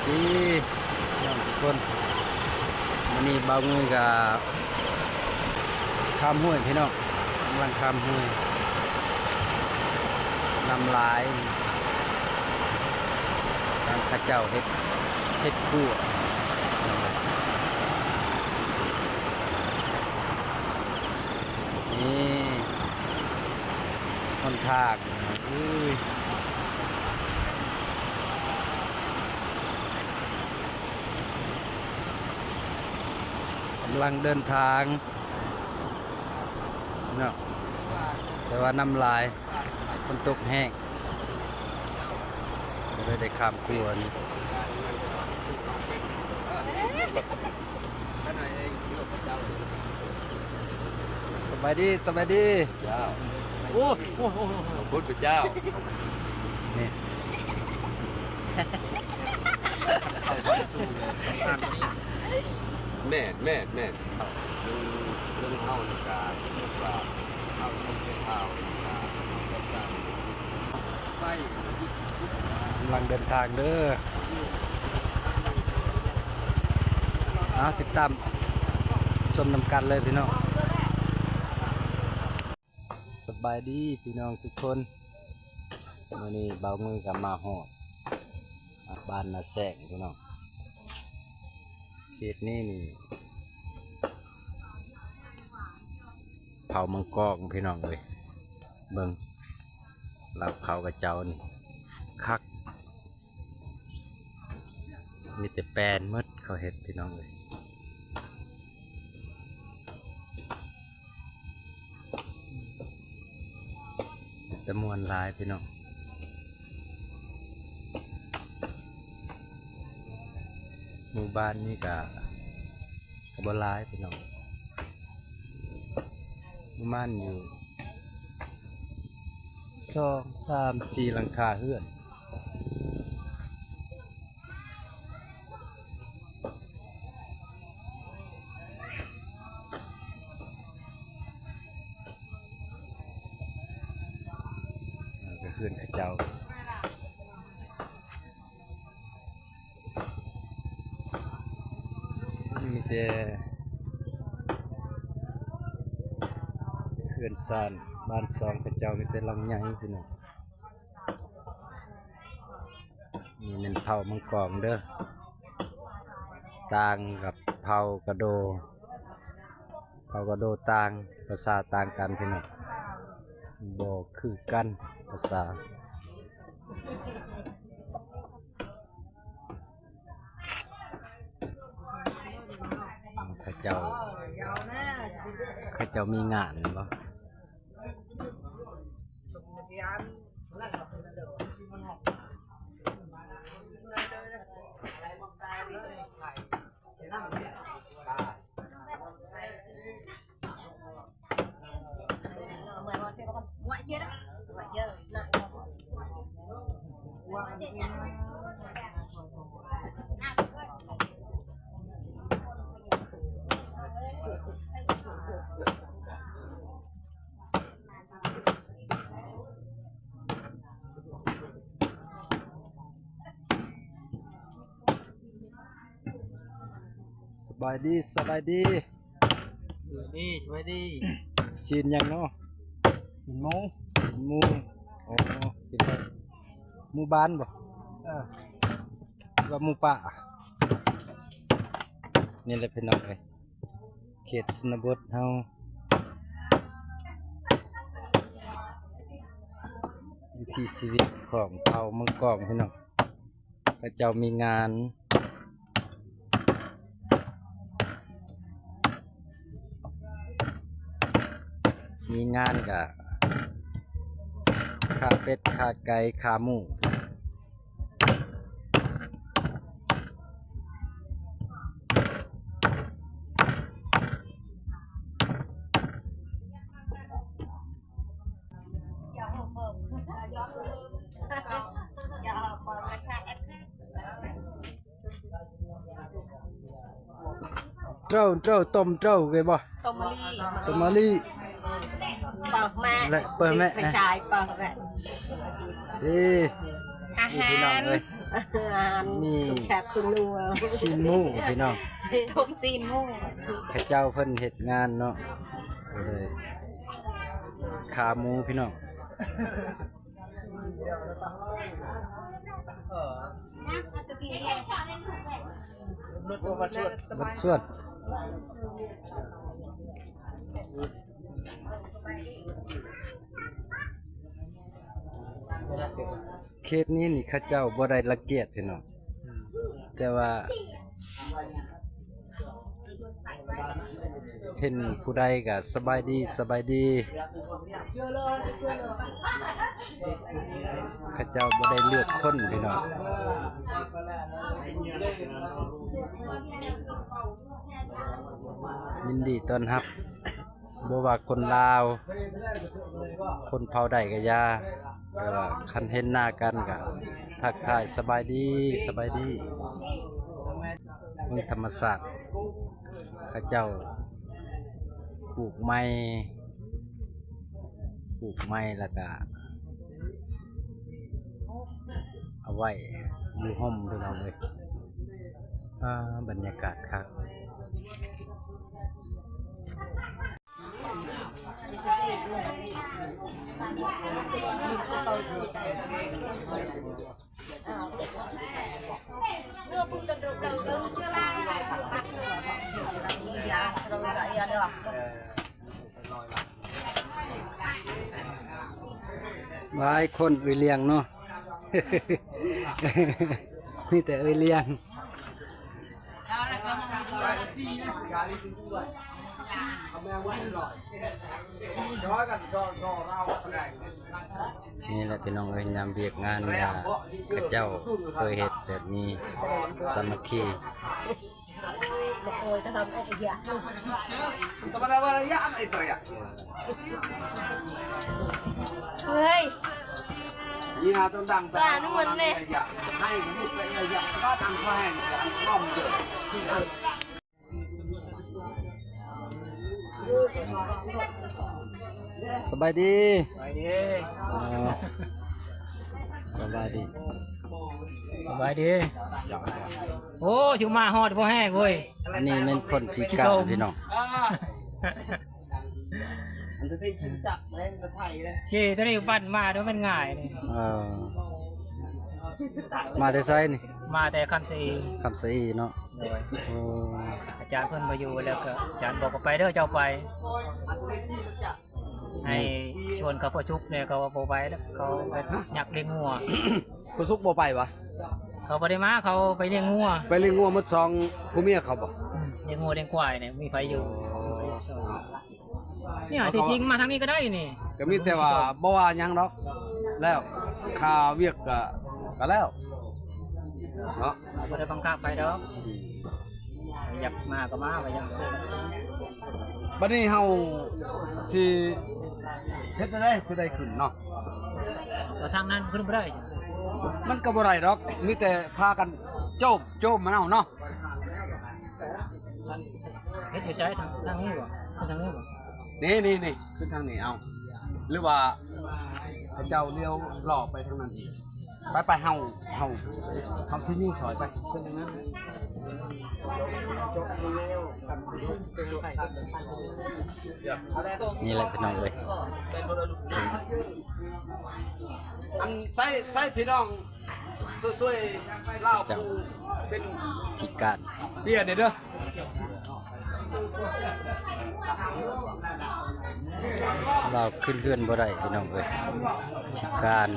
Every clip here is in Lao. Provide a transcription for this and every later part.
ນີ້ພີ່ນ້ອງທຸກຄົນ ມື້ນີ້ບ່າວງຸ້ຍກະຂ້າມຫ້ວຍພີ່ນ້ອງ ກຳລັງຂ້າມຫ້ວຍ ນ້ຳຫຼາຍ ທາງເຂົາເຈົ້າເຮັດ ເຮັດຂົວ ນີ້ຫົນທາງ ເອີຍ ກຳລັງເດີນທາງເນາະ ແຕ່ວ່ານ້ຳຫຼາຍ ຝົນຕົກແຮງ ກໍເລີຍໄດ້ຂ້າມຂົວນີ້. ສະບາຍດີ ສະບາຍດີ ເຈົ້າ ໂອ້ ໂອ້ ໂອ້ ໂອ້ ຂອບຄຸນພະເຈົ້າ ນີ້ ແມ່ນ ແມ່ນ ແມ່ນ ເລື່ອງ ເລື່ອງເຮົານີ້ກະ ເຮົາຄົນເປັນເຮົານີ້ກະ ກຳລັງເດີນທາງເດີ ເອົາ ຕິດຕາມຊົມນຳກັນເລີຍພີ່ນ້ອງ. ສະບາຍດີພີ່ນ້ອງທຸກຄົນ ມື້ນີ້ບ່າວງຸ້ຍກໍມາຮອດ ອ່າ ບ້ານນາແຊງພີ່ນ້ອງ ເຂດນີ້ນີ້ ເຜົ່າມັງກອງພີ່ນ້ອງເອີຍ ເບິ່ງລາວເຂົາຂະເຈົ້ານີ້ຄັກ ມີແຕ່ແປ້ນໝົດເຂົາເຮັດພີ່ນ້ອງເອີຍ ແຕ່ມ່ວນຫຼາຍພີ່ນ້ອງ ໝູ່ບ້ານນີ້ກະ ກະບໍ່ຫຼາຍພີ່ນ້ອງ ປະມານຢູ່ ສອງ ສາມ ສີ່ ຫຼັງຄາເຮືອນ ເຮືອນຂະເຈົ້າ ມີແຕ່ເຮືອນຊານ ບ້ານຊ່ອງຂະເຈົ້າມີແຕ່ຫຼັງໃຫຍ່ພີ່ນ້ອງ ນີ້ແມ່ນເຜົ່າມັງກອງເດີ ຕ່າງກັບເຜົ່າກະໂດ ເຜົ່າກະໂດຕ່າງ ພາສາຕ່າງກັນພີ່ນ້ອງ ບໍ່ຄືກັນພາສາ ເຂົາເຈົ້າ ເຂົາເຈົ້າມີງານບໍ່? ສະບາຍດີ ສະບາຍດີ ສະບາຍດີ ສະບາຍດີ ຊີ້ນຫຍັງເນາະ? ຊີ້ນໝູ ຊີ້ນໝູ ອໍ ກິນໄດ້ ໝູບ້ານບໍ່? ເອີ ຫຼືວ່າໝູປ່າ? ນີ້ແຫຼະພີ່ນ້ອງເອີຍ ເຂດຊົນນະບົດເຮົາ ວິຖີຊີວິດຂອງເຜົ່າມັງກອງພີ່ນ້ອງ ເຂົາເຈົ້າມີງານ ມີງານກະຂ້າເປັດ ຂ້າໄກ່ ຂ້າໝູ. ເຈົ້າ ເຈົ້າ ຕົ້ມເຈົ້າເກຍບໍ່? ຕົ້ມມະລີ ຕົ້ມມະລີ ເປີແມ່ ແລະ ເປີແມ່ ຊາຍເປີແມ່ ເດ້ ອາຫານ ພີ່ນ້ອງເອີຍ. ອາຫານ ມີ ແຊບຄືນົວ ຊີ້ນໝູພີ່ນ້ອງ ຕົ້ມຊີ້ນໝູ ເຂົາເຈົ້າເພິ່ນເຮັດງານເນາະ ກໍເລີຍຂາໝູພີ່ນ້ອງ. ບັດຊວນ ເຂດນີ້ນີ້ເຂົາເຈົ້າບໍ່ໄດ້ລັງກຽດພີ່ນ້ອງ ແຕ່ວ່າ ເຫັນຜູ້ໃດກໍສະບາຍດີ ສະບາຍດີ ເຂົາເຈົ້າບໍ່ໄດ້ເລືອກຄົນພີ່ນ້ອງ ຍິນດີຕ້ອນຮັບ ບໍ່ວ່າຄົນລາວ ຄົນເຜົ່າໃດກໍຢ່າ ແຕ່ວ່າຄັນເຫັນໜ້າກັນກໍທັກທາຍ ສະບາຍດີ ສະບາຍດີ. ເບິ່ງທຳມະຊາດ ເຂົາເຈົ້າປູກໄມ້ ປູກໄມ້ແລ້ວກະເອົາໄວ້ຢູ່ຮົ່ມພີ່ນ້ອງເອີຍ ອ່າ ບັນຍາກາດຄັກ. ຫຼາຍຄົນເອື້ອຍລ້ຽງເນາະ ມີແຕ່ເອື້ອຍລ້ຽງ. ນີ້ແຫຼະພີ່ນ້ອງເອີຍ ຍາມວຽກງານ ເຂົາເຈົ້າເຄີຍເຮັດແບບນີ້ ສາມັກຄີ. ເຮີ້ຍ ການມັນເດ້ ສະບາຍດີ ສະບາຍດີ ເອີ ສະບາຍດີ ສະບາຍດີ. ໂອ້ ຊິມາຮອດພໍແຮງເວີຍ. ອັນນີ້ແມ່ນຄົນພິການພີ່ນ້ອງ ອັນທີ່ຮູ້ຈັກແລ້ວກໍໄທເດ້ ເຈ້ ຕົວນີ້ປັ່ນມາໂດຍແມ່ນງ່າຍນີ້. ເອີ ມາແຕ່ໃສນີ້? ມາແຕ່ຄຳສະອີ ຄຳສະອີເນາະ. ໂດຍ ໂອ້ ອາຈານເພິ່ນບໍ່ຢູ່ແລ້ວ ກໍອາຈານບອກວ່າໄປເດີ ເຈົ້າໄປ ໃຫ້ ອືມ ຊວນເຂົາປະຊຸກແດ່ ເຂົາວ່າບໍ່ໄປແລ້ວ ເຂົາໄປ ຮະ? ຢາກລ້ຽງງົວ. ປະຊຸກບໍ່ໄປຫວາ? ເຂົາບໍ່ໄດ້ມາ ເຂົາໄປລ້ຽງງົວ ໄປລ້ຽງງົວໝົດສອງຜົວເມຍເຂົາບໍ? ອືມ ລ້ຽງງົວລ້ຽງຄວາຍນີ້ ມີໃຜຢູ່? ອໍ ນີ້ ທີ່ຈິງມາທາງນີ້ກໍໄດ້ນີ້ ກໍມີແຕ່ວ່າບໍ່ວ່າຫຍັງດອກ ແລ້ວຄ່າວຽກກໍ ກໍແລ້ວເນາະ ບໍ່ໄດ້ບັງຄັບໃຜດອກ. ອືມ ຢາກມາກໍມາ ບໍ່ຢາກ ບັດນີ້ເຮົາຊິເຮັດແນວໃດຊິໄດ້ຂຶ້ນເນາະ? ກໍທາງນັ້ນຂຶ້ນບໍ່ໄດ້ ມັນກໍບໍ່ໄດ້ດອກ ມີແຕ່ພາກັນໂຈມ ໂຈມມັນເອົາເນາະ. ເຮັດຢູ່ໃສ? ທາງ ທາງນີ້ບໍ່? ທາງນີ້ບໍ່? ນີ້ ນີ້ ນີ້ ຂຶ້ນທາງນີ້ເອົາ ຫຼືວ່າເຈົ້າລ້ຽວລໍ້ໄປທາງນັ້ນອີກ? ໄປ ໄປ ເຮົາ ເຮົາ ເຮົາຊິຍູ້ຊ່ອຍໄປ ຂຶ້ນທາງນັ້ນ. ນີ້ແຫຼະພີ່ນ້ອງເອີຍ ອັນໃຊ້ ໃຊ້ພີ່ນ້ອງ ຊ່ວຍໆລາວຜູ້ເປັນພິການເດເດີ ລາວຂຶ້ນເຮືອນບໍ່ໄດ້ພີ່ນ້ອງເອີຍ ພິການ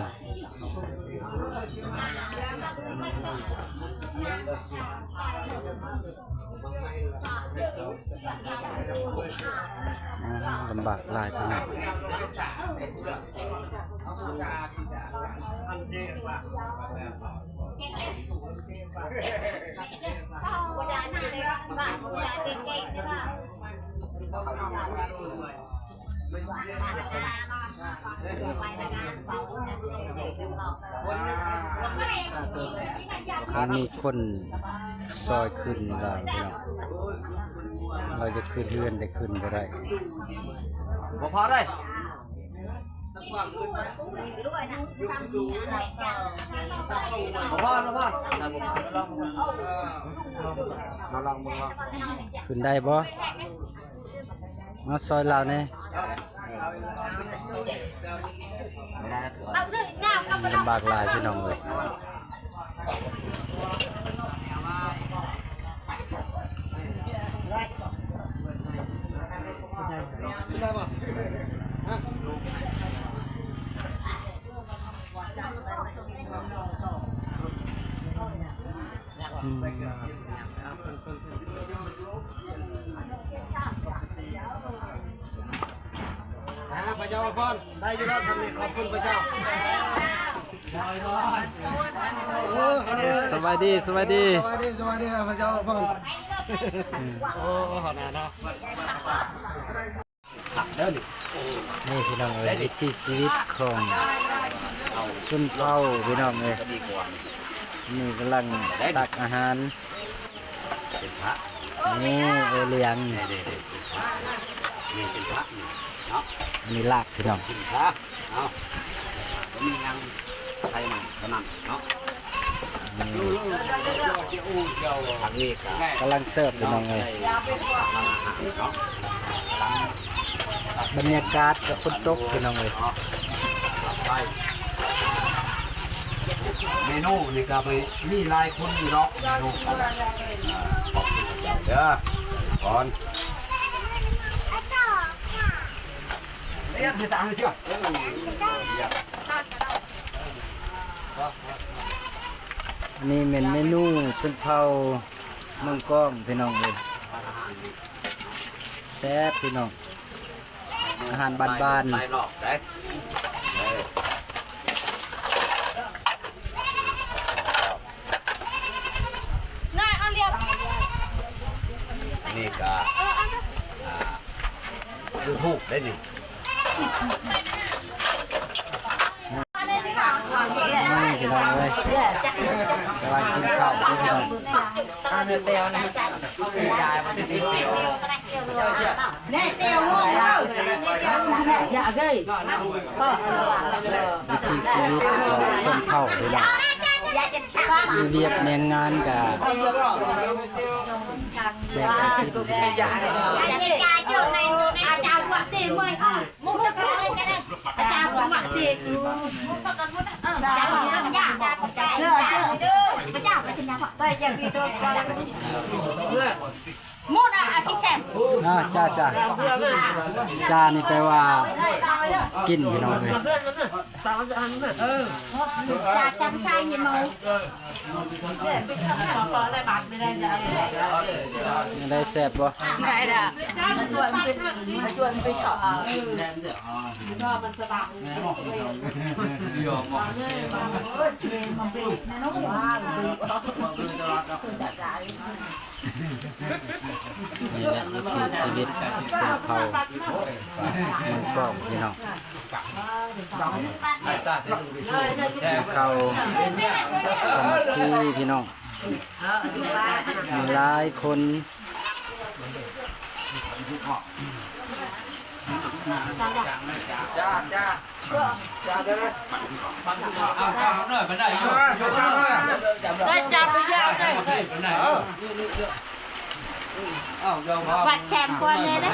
ລຳບາກຫຼາຍພີ່ນ້ອງ. ມັນມີຄົນຊ່ອຍຂຶ້ນລາວພີ່ນ້ອງ ລາວຈະຂຶ້ນເຮືອນແຕ່ຂຶ້ນບໍ່ໄດ້ ບໍ່ພໍໄດ້. ຂຶ້ນໄດ້ບໍ່? ມາຊ່ອຍລາວແດ່. ລຳບາກຫຼາຍພີ່ນ້ອງເອີຍ. ອືມ ອ່າ ພະເຈົ້າອວຍພອນ ໄດ້ຢູ່ແລ້ວ ທຳນີ້ ຂອບຄຸນພະເຈົ້າ. ສະບາຍດີ ສະບາຍດີ ສະບາຍດີ ສະບາຍດີ ພະເຈົ້າອວຍພອນ. ໂອ້ ນະເນາະ. ນີ້ພີ່ນ້ອງເອີຍ ວິຖີຊີວິດຂອງຊົນເຜົ່າພີ່ນ້ອງເອີຍ. ນີ້ກຳລັງຕັກອາຫານ ເປັນພະ ນີ້ ໂອຫຼຽງ ນີ້ ນີ້ ນີ້ ເປັນພະ ນີ້ ເປັນພະ ນີ້ເນາະ. ອັນນີ້ລາບພີ່ນ້ອງ ກິນຊະ. ເອົາ ບໍ່ມີຫຍັງ ໃສ່ມັນເທົ່ານັ້ນເນາະ. ນີ້ ທາງນີ້ກະກຳລັງເສີບພີ່ນ້ອງເອີຍ. ບັນຍາກາດກະຝົນຕົກພີ່ນ້ອງເອີຍ. ເມນູນີ້ກະໄປມີຫຼາຍຄົນຢູ່ດອກ ເມນູ ເດີກ່ອນ. ອັນນີ້ແມ່ນເມນູຊົນເຜົ່າເມືອງກອງພີ່ນ້ອງເອີຍ. ແຊບພີ່ນ້ອງ ອາຫານບ້ານໆ. ນີ້ກະ ອ່າ ຢູທູບໄດ້ນີ້. ນີ້ພີ່ນ້ອງເອີຍ ກຳລັງກິນເຂົ້າຢູ່ພີ່ນ້ອງ. ວິຖີຊີວິດຂອງຊົນເຜົ່າພີ່ນ້ອງ ມີວຽກແມ່ນງານກະແບ່ງກັນກິນ. ອ່າ ຈ້າ ຈ້າ ຈ້ານີ້ແປວ່າກິນພີ່ນ້ອງເອີຍ. ຈ້າ ຈ້າ ໃສ່ໝູ ໄດ້ແຊບບໍ່? ໄດ້ລະ ຊວນໄປ ຊວນໄປຊອກ. ນີ້ແຫຼະວິຖີຊີວິດຊົນເຜົ່າເມືອງກອງພີ່ນ້ອງ ກິນເຂົ້າສາມັກຄີພີ່ນ້ອງ ມີຫຼາຍຄົນ. ໄດ້ຈັບໄປຢາວໄດ້ ວັດແຄມກ່ອນແດ່ເດ້.